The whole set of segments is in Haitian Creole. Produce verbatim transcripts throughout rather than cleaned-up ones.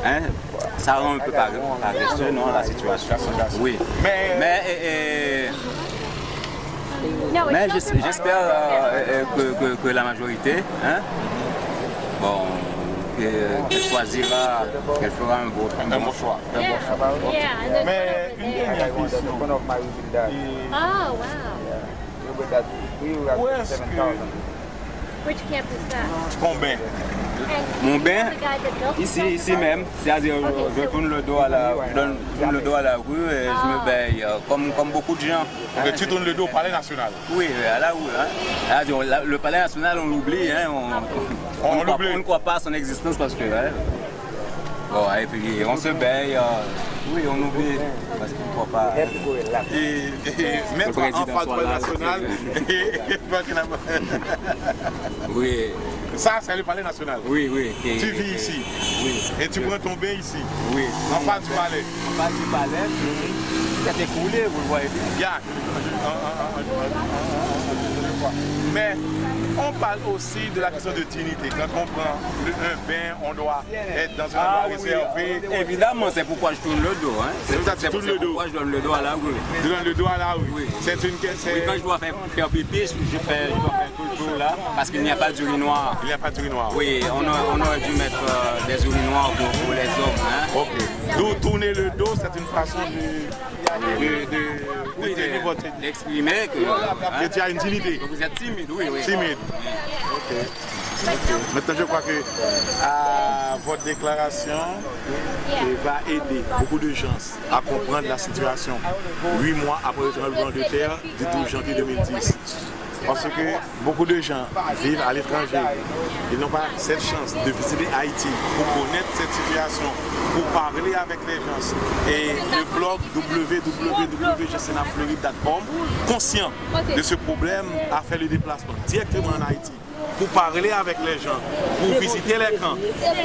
Hein, ça rend un peu par- paresseux, non, la situation. Oui. Mais, euh, euh, mais j'es- j'espère euh, euh, que, que- que la majorité, hein, bon, que- qu'elle choisira, qu'elle fera un bon, un bon choix. Un bon choix. Mais une dernière question. Oh, wow. Où est-ce que Which camp is that? Combien? Mon bain, ici, ici même, c'est-à-dire je, je tourne le dos à la, je donne- je tourne le dos à la rue et je me baign euh, comme, comme beaucoup de gens. Ok, tu tournes le dos au palais national. Oui, oui, à la rue. Hein. C'est-à-dire, la- le palais national, on l'oublie, hein, on, On on ne croit- l'oublie. on ne croit pas à son existence parce que. Hein, bon, et puis on se baigne, euh, oui, on oublie parce qu'on ne croit pas. Et, et mettre en face du palais national. Oui, Ça, c'est le palais national. oui, oui. Tu vis ici. Oui. Et tu prends ton bain ici. Oui. En face du palais. En face du palais, c'est écoulé, vous le voyez bien. Ya. Mais on parle aussi de la question de dignité. Quand on prend le- un bain, on doit être dans un endroit Ah oui, réservé. Évidemment, c'est pourquoi je tourne le dos. Hein. C'est ça, tu tournes le dos. Pourquoi je donne le dos à la rue. Tu donnes le dos à la rue. Oui. C'est une que- Oui, quand je dois faire, faire pipi, je fais, je dois faire tout le tour là, parce qu'il n'y a pas d'urinoir. Il n'y a pas d'urinoir. Oui, on aurait, on aurait dû mettre euh, des urinoirs pour, pour les hommes. Hein. Ok. Donc tourner le dos, c'est une façon de, de, de, de Oui, tenir de- votre d'exprimer que, hein, que tu as une dignité. Que vous êtes timide, oui, oui. Timide. Ok. Ok. Maintenant, je crois que euh, votre déclaration euh, va aider beaucoup de gens à comprendre la situation huit mois après le tremblement de terre du douze janvier deux mille dix. Parce que beaucoup de gens vivent à l'étranger. Ils n'ont pas cette chance de visiter Haïti pour connaître cette situation, pour parler avec les gens. Et le blog w w w point jeancenafloride point com, conscient de ce problème, a fait le déplacement directement en Haïti pour parler avec les gens, pour visiter les camps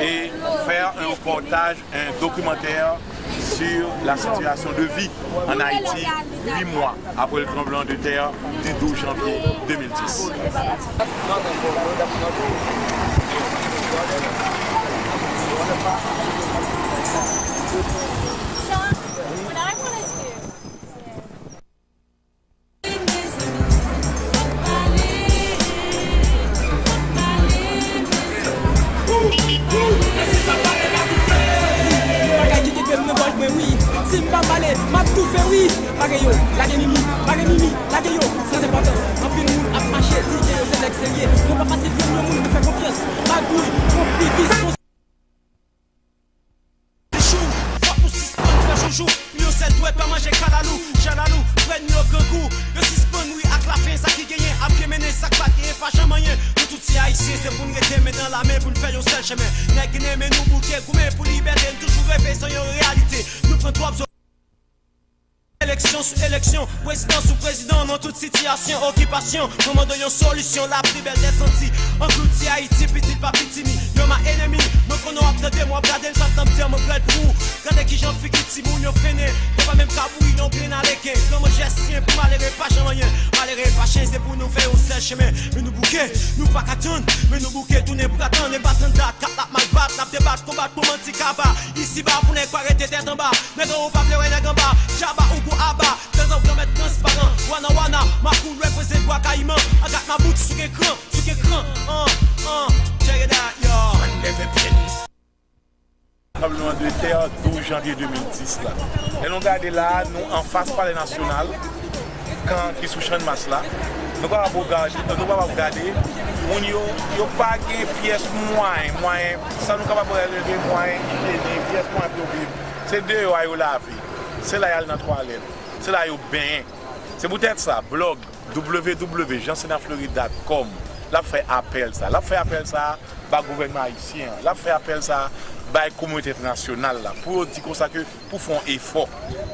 et faire un reportage, un documentaire sur la situation de vie en Haïti, huit mois après le tremblement de terre du douze janvier deux mille dix. Bagay ki kenbe m nan gòj mwen wi. Si m pa pale, m ap toufe wi. Lage yo, lage mimi, lage mimi, lage yo, san enpòtans. Anpil moun ap mache, di ke yo se nèg serye. Nou pa fasil jwenn yon moun nou fè konfyans. Magouy, konplivis, son Chou, fòk nou sispann fè joujou. Pou yon sèl dwèt pa manje kalalou, jalalou, frè nou yo grangou. Yo sispann ri ak lafen, sa ki genyen ap byen mennen, sa k pa genyen pa janm anyen. Nou tout se ayisyen, se pou n rete men nan lamen, pou n fè yon sèl chemen. Nèg ki renmen nou bouke, goumen pou libète, n toujou reve san yon reyalite. Nou pran twòp zo. Eleksyon sou eleksyon, prezidan sou prezidan, nan tout sitiyasyon, okipasyon, mwen mande yon solisyon, lapli bèl dèsanti, anglouti Ayiti, pitit pa pitimi, yo ma enemi, mwen konnen w ap tande m, w ap gade m, sa k t ap di an, mwen prèt pou ou, gade kijan figi timoun yo fennen, yo pa menm ka bouyi yon grenn aleken, granmoun jèsyen pou malere pa janm anyen, malere pa chen, se pou nou fè yon sèl chemen, men nou bouke, nou pa ka tann, men nou bouke, tounen pou ka tann, e pa tann dat, kat l ap mal bat, n ap debat, konbat pou manti kaba, isiba pou nèg pa rete tèt anba. Nèg anwo pa vle wè nèg anba. Djaba ou gwo aba. Tèzò granmèt transparan. Wana wana. Makoul reprezent bwa kayiman. Agat mabout sou gen kran. Sou gen kran. An, an. Check it out, yo. Tranbleman de tè douz janvye de mil dis la. Lè nou gade la, nou anfas Palè Nasyonal, kan ki sou Channmas la. Nou kapab gade, nou kapab gade, moun yo, yo pa gen pyès mwayen, mwayen, sa nou kapab rele mwayen ijyenik, pyès mwayen pou yo viv. Se deyò a yo lave. Se la y al nan twalèt. Se la yo benyen. Se poutèt sa, blòg w w w jean senat floride dot com, l ap fè apèl sa. L ap fè apèl sa ba gouvènman ayisyen an. L ap fè apèl sa bay kominote entènasyonal la. Pou yo di konsa ke pou fè yon efò.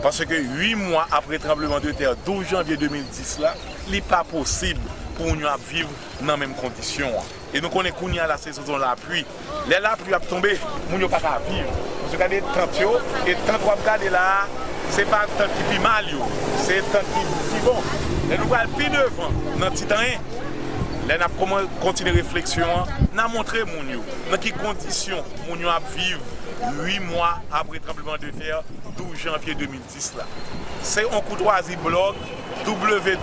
Paske uit mwa apre tranbleman de tè douz janvye de mil dis la, li pa posib pou moun yo ap viv nan menm kondisyon an. E nou konnen kounye a la se sezon lapli. Lè lapli ap tonbe, moun yo pa ka viv. Paske gade tant yo, e tant w ap gade la a, se pa tant ki pi mal yo. Se tant ki, ki bon. Lè nou pral pi devan, nan Titanyen, lè n ap kòman-, kontinye refleksyon an, n a montre moun yo nan ki kondisyon moun yo ap viv uit mwa apre tranblemanntè douz janvye de mil dis la. Se yon koutwazi blòg w w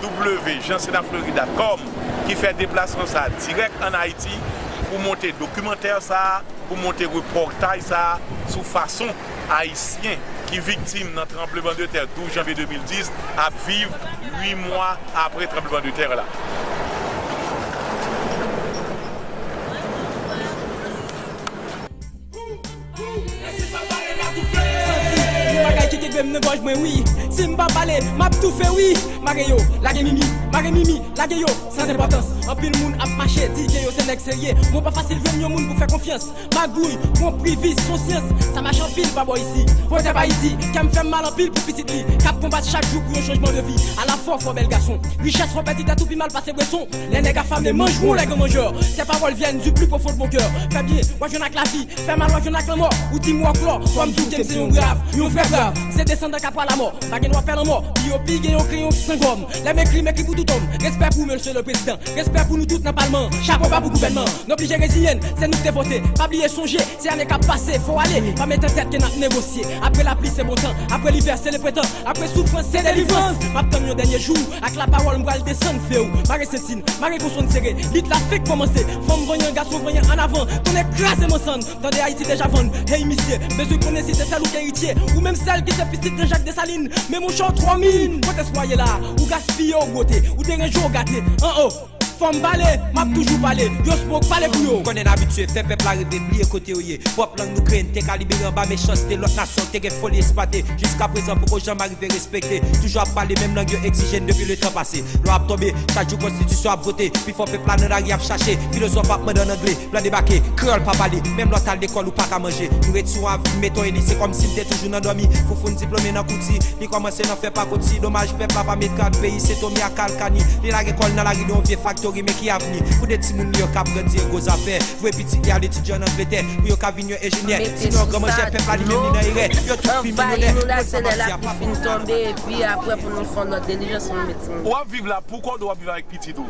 w jan sena fleury dot com ki fè deplasman sa a dirèk ann Ayiti pou monte dokimantè sa a, pou monte repòtaj sa a sou fason Ayisyen ki viktim nan tranblemanntè douz janvye de mil dis ap viv uit mwa apre tranblemanntè la. Yon bagay ki kenbe m nan gòj mwen wi. Si m pa pale, m ap toufe wi. Mare yo, lage mimi, mare mimi, lage yo, san enpòtans. Anpil moun ap mache, di ke yo se nèg serye. Mwen pa fasil jwenn yon moun pou fè konfyans. Magouy, konprivis, son syans, sa mache anpil pa bò isi. Pwotè pa iti, kè m fè m mal anpil pou pitit li k ap konbat chak jou pou yon chanjman de vi. Ala fò, fò bèl gason. Richès fò pèdi tèt ou pi mal pase bweson. Lè nèg afame, manj won lè gran manjè. Ces paroles viennent du plus profond de mon cœur. Fè byen, w a jwenn ak lavi. Fè mal, w a jwenn ak lanmò. Ou di m w a klò, fò m di w ke m se yon brav, yon vrè brav. Se desandan k ap pran lamò. Pa gen dwa pè lanmò. P O P gen yon kreyon ki san gòm. Lè m ekri, m ekri pou tout òm. Respè pou mesye le prezidan. Respè pou nou tout nan palman an. Chapo ba pou gouvènman an. Nou oblije reziyen n, se nou k te vote. Pa bliye sonje, se ane k ap pase, fò w ale. Pa met an tèt ke n ap negosye. Apre lapli se bon tan, apre livè se lepretan, apre soufrans se delivrans. M ap tann yon dènye jou, ak lapawòl m pral desann feu. Mare senti n, mare konsonn sere, lit la fenk kòmanse. Fanm vanyan, gason vanyan, ann avan, tonnè kraze m an sann. Tande Ayiti deja vann, hey misye, m bezwen konnen si se sèl ou k eritye, ou menm sèl ki se pitit nan Jak Desalin. Men monchè w twò min, kote espwa ye la? Ou gaspiye, ou wote, ou deranje, ou gate. An o, fò m pale, m ap toujou pale. Yo smoke, pale pou yo. Konnen n abitye fè pèp la reve, bliye kote yo ye. Pwòp lang nou kreye, n te ka libere anba mechanste lòt nasyon k te gen foli esplwate. Jiskaprezan poko janm arive respekte. Toujou ap pale menm lang yo egzije n depi letan pase. Lwa ap tonbe, chak jou konstitisyon ap vote. Pifò pèp la nan lari ap chache. Filozòf ap mande ann angle. Blan debake, kreyòl pa pale, menm lè w t al lekòl ou pa ka manje. Nou ret sou yon avni, meton e li, se kòmsi n te toujou nan dòmi. Foufoun diplome nan kouti, li kòmanse nan fè pakoti. Domaj pèp la pa met kad, peyi se Tomi ak Kalkani. Li lage kò l nan lari de yon vye faktori, men ki avni? Pou de timoun li yo k ap grandi e gwo zafè. Voye pitit li al etidye ann Angletè, pou yo ka vin yon enjenyè. Sinon, gran manjè pèp la li menm li nan erè. Yo tout fin milyonè. Moun sa manje a pa bon pou kadav. Epi apre pou nou fè yon lòt dilijans pou nou met timoun. W ap viv la pou kont ou w ap viv avèk pitit ou?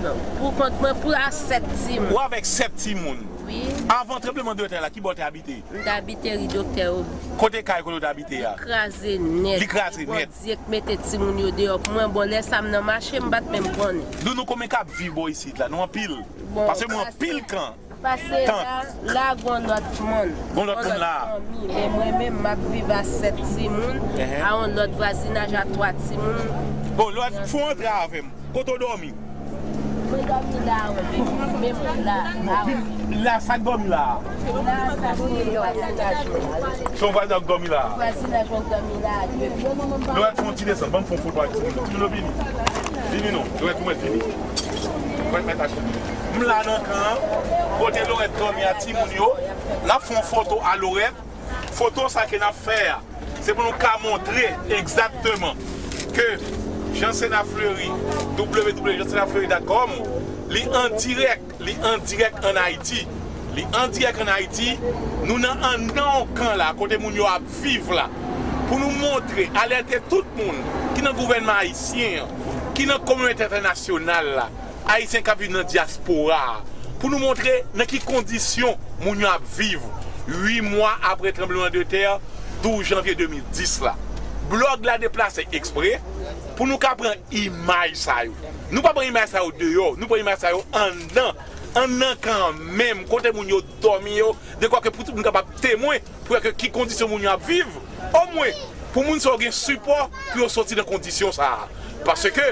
Non, pou kont mwen, pou a sèt timoun. Ou avèk sèt timoun? Wi. Avan tranblemanntè la, ki bò w te abite? M te abite ri Doktè Obi. Kote kay kote w te abite a? Li kraze nèt. Li kraze nèt. Bondye k mete timoun yo deyò pou mwen. Bon, lè sa m nan mache, m pa t menm konnen. Di nou konbyen k ap viv bò isit la? Nou anpil. Bon, paske mwen anpil kan. Pase la, la gon lòt moun. Gon lòt moun la. Fanmi, men mwen menm, m ap viv a sèt timoun, a yon lòt vwazinaj a twa timoun. Bon, lòt, fè yon antre avè m. Kote w dòmi? Mwen dòmi la, wi, men mwen la, a wi. La, sa k dòmi la a? La, sa se vwazinaj mwen. Se yon vwazinaj k dòmi la a? Vwazinaj mwen k dòmi la a, wi. Lorèt, fè yon ti desann, ban m fè yon foto ak timoun yo. Timoun yo vini. Vini non, Lorèt, ou mèt vini. Ou mèt mèt achte. M la nan kan an, kote Lorèt dòmi a timoun yo. N ap fè yon foto a Lorèt. Foto sa ke n ap fè a, se pou nou ka montre egzakteman ke Jean Sénat Fleury, w w w jan sena fleury dot com, li an dirèk, li an dirèk ann Ayiti. Li an dirèk ann Ayiti, nou nan anndan yon kan la, kote moun yo ap viv la, pou nou montre, alète tout moun ki nan gouvènman ayisyen an, ki nan kominote entènasyonal la, Ayisyen k ap viv nan dyaspora a, pou nou montre nan ki kondisyon moun yo ap viv uit mwa apre tranblemanntè douz janvye de mil dis la. Blòg la deplase eksprè pou nou ka pran imaj sa yo. Nou pa pran imaj sa yo deyò, nou pran imaj sa yo anndan, anndan kanmenm, kote moun yo dòmi yo, dekwa ke pou tout moun kapab temwen pou wè ke ki kondisyon moun yo ap viv, omwen pou moun sa yo gen sipò pou yo soti nan kondisyon sa a. Paske,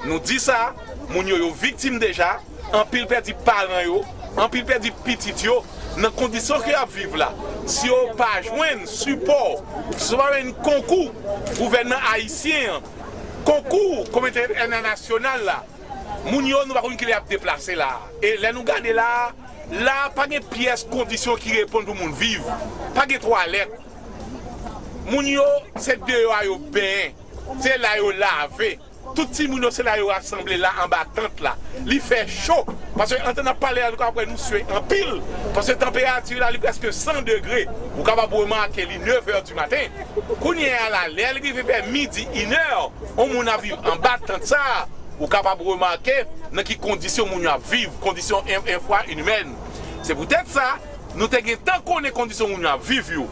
nou di sa, moun yo, yo viktim deja, anpil pèdi paran yo, anpil pèdi pitit yo, nan kondisyon ke y ap viv la. Si yo pa jwenn sipò, si yo pa jwenn konkou gouvènman ayisyen an, konkou kominote entènasyonal la, moun yo, nou pa konn kilè y ap deplase la. E lè nou gade la, la pa gen pyès kondisyon ki reponn pou moun viv. Pa gen twalèt. Moun yo, se deyò a yo benyen. Se la yo lave. Tout timoun yo, se la yo rasanble la anba tant la. Li fè cho. Paske antan n ap pale a, nou kapab wè nou swe anpil. Paske tanperati la, li prèske san degre. Ou kapab remake li nèf è di maten. Kounye a la, lè l rive vè midi, inè, yon moun ap viv anba tant sa a, ou kapab remake nan ki kondisyon moun yo ap viv, kondisyon en-, enfra inimèn. Se poutèt sa, nou te gentan konnen kondisyon moun yo ap viv yo.